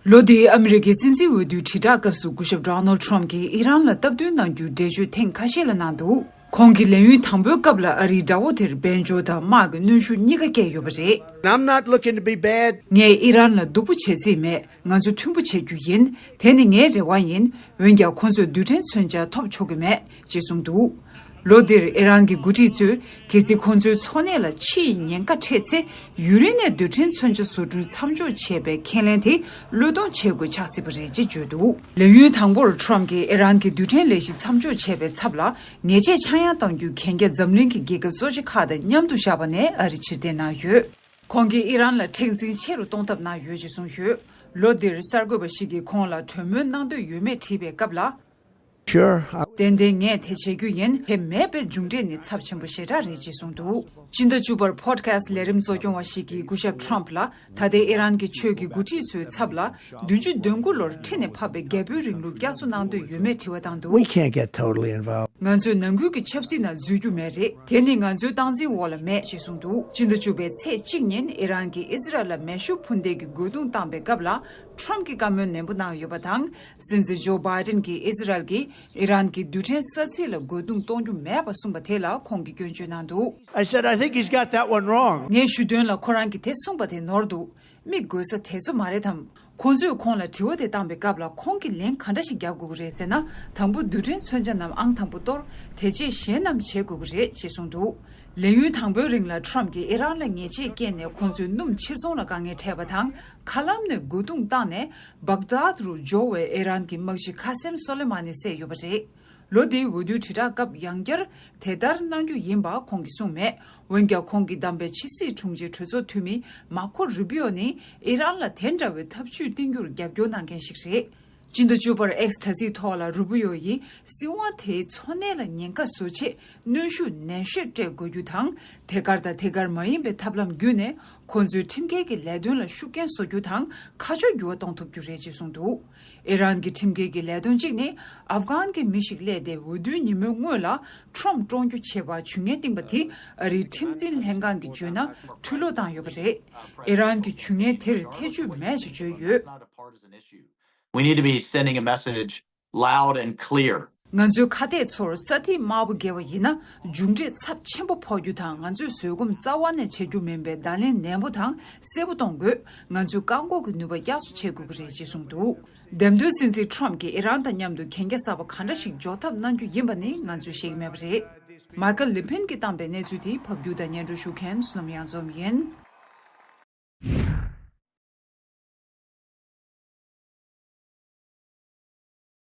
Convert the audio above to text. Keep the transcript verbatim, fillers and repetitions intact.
ལོ་འདིའི་ཨ་མི་རི་ཀའི་སྲིད་འཛིན་འོས་བསྡུའི་དྲིལ་བསྒྲགས་སྐབས་སུ་སྐུ་ཞབས་Donald Trump གྱིས་ཨི་རན་ལ་སྟབས་བསྟུན་གནང་རྒྱུའི་འགྲེལ་བརྗོད་ཐེངས་ཁ་ཤས་ལ་གནང་འདུག་ཁོང་གིས་ལས་ཡུན་དང་པོའི་སྐབས་ལ་ཨ་རིའི་དགྲ་བོ་དེར་དཔལ་འབྱོར་དང་དམག་གི་གནོན་ཤུགས་གཉིས་ཀ་བསྐྱལ་ཡོད་པ་རེད། I'm not looking to be bad. ངས་ཨི་རན་ལ་སྡུག་པོ་བྱེད་རྩིས་མེད། ང་ཚོ་མཐུན་པོ་བྱེད་རྒྱུ་ཡིན། དེ་ནི་ངའི་རེ་བ་ཡིན། འོན་ཀྱང་ཁོ་ཚོས་རྡུལ་ཕྲན་མཚོན་ཆ་ཐོབ་ཆོག་གི་མེད་ཅེས་གསུངས་འདུག་ལོ་འདིར་ཨི་རན་གྱི་འགོ་ཁྲིད་ཚོས་གལ་སྲིད་ཁོ་ཚོའི་འཚོ་གནས་ལ་ཕྱི་ཡི་ཉེན་ཁ་འཕྲད་ཚེ། ཡུན་རིང་ནས་རྡུལ་ཕྲན་མཚོན་ཆ་བཟོ་སྐྲུན་མཚམས་འཇོག་བྱས་པའི་ཁས་ལེན་དེ་བློས་གཏོང་བྱེད་དགོས་ཆགས་སྲིད་པ་རེད་ཅེས་བརྗོད་འདུག་ལས་ཡུན་དང་པོར་Trump གྱིས་ཨི་རན་གྱི་རྡུལ་ཕྲན་ལས་གཞི་མཚམས་འཇོག་བྱས་པའི་ཚབ་ལ་ཉེས་ཆད་ཆག་ཡང་གཏང་རྒྱུའི་གན་རྒྱ་འཛམ་གླིང་གི་རྒྱལ་ཁབ་གཙོ་ཆེ་ཁག་དང་མཉམ་དུ་བཞག་པ་ནས་ཨ་རི་ཕྱིར་འཐེན་གནང་ཡོད། ཁོང་གིས་ཨི་རན་ལ་མཁྲེགས་འཛིན་ཆེ་རུ་གཏོང་ཐབས་གནང་ཡོད་ཅེས་གསུངས་ཡོད། ལོ་འདིར་གསར་འགོད་པ་ཞིག་གིས་ཁོང་ལ་གྲོས་མོལ་གནང་འདོད་ཡོད་མེད་དྲིས་པའི་སྐབས་ལ། Sure. I- ཏན་ཏན་ངས་དེ་བྱེད་རྒྱུ་ཡིན། དེ་མེད་པའི་མཇུག་འབྲས་ནི་ཚབས་ཆེན་པོ་ཞེ་དྲག་རེད་ཅེས་གསུངས་འདུག་སྤྱི་ཟླ་བཅུ་པར་Podcast ལས་རིམ་གཙོ་སྐྱོང་བ་ཞིག་གིས་སྐུ་ཞབས་Trump ལ་ད་ལྟའི་ཨི་རན་གྱི་ཆོས་ཀྱི་འགོ་ཁྲིད་ཚོའི་ཚབ་ལ་བདུན་ཅུ་དོན་དགུ་ལོར་ཁྲི་ནས་ཕབ་པའི་རྒྱལ་པོའི་རིང་ལུགས་བསྐྱར་གསོ་གནང་འདོད་ཡོད་མེད་དྲི་བ་བཏང་འདུག We can't get totally involved. ང་ཚོས་ནང་ཁུལ་གྱི་ཆབ་སྲིད་ནང་འཛུལ་རྒྱུ་མེད་རེད། དེ་ནི་ང་ཚོའི་སྟངས་འཛིན་འོག་ལ་མེད་ཅེས་གསུངས་འདུག་སྤྱི་ཟླ་བཅུ་པའི་ཚེས་གཅིག་ཉིན་ཨི་རན་གྱིས་ཨི་ཟི་རལ་ལ་མེ་ཤུགས་འཕུར་མདེལ་གྱི་རྒོལ་རྡུང་བཏང་པའི་སྐབས་ལ་Trump གྱིས་བཀའ་མོལ་ནན་པོ་གནང་ཡོད་པ་དང་། སྲིད་འཛིན་Joe Biden གྱིས་ཨི་ཟི་རལ་གྱིས་ཨི་རན་གྱི་རྡུལ་ཕྲན་ས་ཚིགས་ལ་རྒོལ་རྡུང་གཏོང་རྒྱུ་མེད་པ་གསུངས་པ་དེ་ལ་ཁོང་གིས་སྐྱོན་བརྗོད་གནང་འདུག I said, I think he's got that one wrong. ངས་ཞུ་དོན་ལ་ཁོ་རང་གིས་དེ་གསུངས་པ་དེ་ནོར་འདུག་མི་དགོས་ས་དེ་ཚོ་མ་རེད་དམ། ཁོང་ཚོས་ཁོང་ལ་དྲི་བ་དེ་བཏང་པའི་སྐབས་ལ་ཁོང་གིས་ལན་ག་འདྲ་ཞིག་རྒྱག་དགོས་ཀྱི་རེད་ཟེར་ན། དང་པོ་རྡུལ་ཕྲན་མཚོན་ཆ་རྣམས་ཨང་དང་པོ་གཏོར། དེ་རྗེས་གཞན་རྣམས་བྱེད་དགོས་ཀྱི་རེད་ཅེས་གསུངས་འདུག་ལས་ཡུན་དང་པོའི་རིང་ལ་Trump གྱིས་ཨི་རན་ལ་ཉེས་ཆད་བཀལ་ནས་ཁོང་ཚོའི་སྣུམ་ཕྱིར་ཚོང་ལ་དཀའ་ངལ་འཕྲད་པ་དང་། མཁའ་ལམ་ནས་རྒོལ་རྡུང་བཏང་ནས་Baghdad རུ་འབྱོར་བའི་ཨི་རན་གྱི་དམག་སྤྱི་Qasem Soleimani བསད་ཡོད་པ་རེད། ལོ་འདིའི་འོས་བསྡུའི་དྲིལ་བསྒྲགས་སྐབས་ཡང་བསྐྱར་དེ་ལྟར་གནང་རྒྱུ་ཡིན་པ་ཁོང་གིས་གསུངས་མེད། འོན་ཀྱང་ཁོང་གི་བདམས་པའི་ཕྱི་སྲིད་དྲུང་ཆེ་གྲོས་ཚོགས་འཐུས་མི་Marco Rubio ནི་ཨི་རན་ལ་དེ་འདྲ་བའི་ཐབས་ཇུས་བསྟེན་རྒྱུར་རྒྱབ་སྐྱོར་གནང་མཁན་ཞིག་རེད། སྤྱི་ཟླ་བཅུ་པར་X དྲ་ཚིགས་ཐོག་ལ་Rubio ཡིས་སྲིད་དབང་དེའི་འཚོ་གནས་ལ་ཉེན་ཁ་བཟོ་ཆེད་གནོན་ཤུགས་ནན་ཤོས་སྤྲད་དགོས་རྒྱུ་དང་། དེ་གར་དང་དེ་གར་མ་ཡིན་པའི་ཐབས་ལམ་བརྒྱུད་ནས་ཁོང་ཚོའི་ཁྲིམས་འགལ་གྱི་ལས་དོན་ལ་ཤུགས་རྐྱེན་བཟོ་རྒྱུ་དང་ཁ་ཕྱོགས་འགྱུར་བ་གཏོང་ཐུབ་རྒྱུ་རེད་ཅེས་གསུངས་འདུག་ཨི་རན་གྱི་ཁྲིམས་འགལ་གྱི་ལས་དོན་གཅིག་ནི་ཨབ་གྷན་གྱི་མི་ཞིག་གླས་ཏེ་འོས་བསྡུའི་ཉིན་མོའི་སྔོན་ལ་Trump བཀྲོངས་རྒྱུ་བྱེད་པར་ཇུས་ངན་བཏིང་པ་དེ་ཨ་རིའི་ཁྲིམས་འཛིན་ལྷན་ཁང་གིས་བརྗོད་ན་འཁྲུལ་ལོག་བཏང་ཡོད་པ་རེད། ཨི་རན་གྱི་ཇུས་ངན་དེར་ཐེ་ཇུས་མེད་ཅེས་བརྗོད་ཡོད། We need to be sending a message loud and clear. ང་ཚོའི་ཁ་གཏད་ཚོར་ས་ཐིག་དམར་པོ་བརྒལ་བ་ཡིན་ན་མཇུག་འབྲས་ཚབས་ཆེན་པོ་ཕོག་རྒྱུ་དང་། ང་ཚོས་བཟོད་སྒོམ་རྩ་བ་ནས་བྱེད་རྒྱུ་མིན་པའི་བརྡ་ལན་ནན་པོ་དང་གསལ་པོ་གཏོང་དགོས། ང་ཚོས་བཀག་འགོག་གི་ནུས་པ་བསྐྱར་གསོ་བྱེད་དགོས་ཀྱི་རེད་ཅེས་གསུངས་འདུག་འདེམས་ཐོན་སྲིད་འཛིན་Trump གྱིས་ཨི་རན་དང་མཉམ་དུ་གན་རྒྱ་གསར་པ་གང་འདྲ་ཞིག་འཇོག་ཐབས་གནང་རྒྱུ་ཡིན་པ་ནི་ང་ཚོས་ཤེས་ཀྱི་མེད་པ་རེད། Michael Levin གྱིས་བཏང་པའི་གནས་ཚུལ་དེ་ཕབ་སྒྱུར་དང་སྙན་སྒྲོན་ཞུ་མཁན་བསོད་ནམས་གཡང་འཛོམས་ཡིན།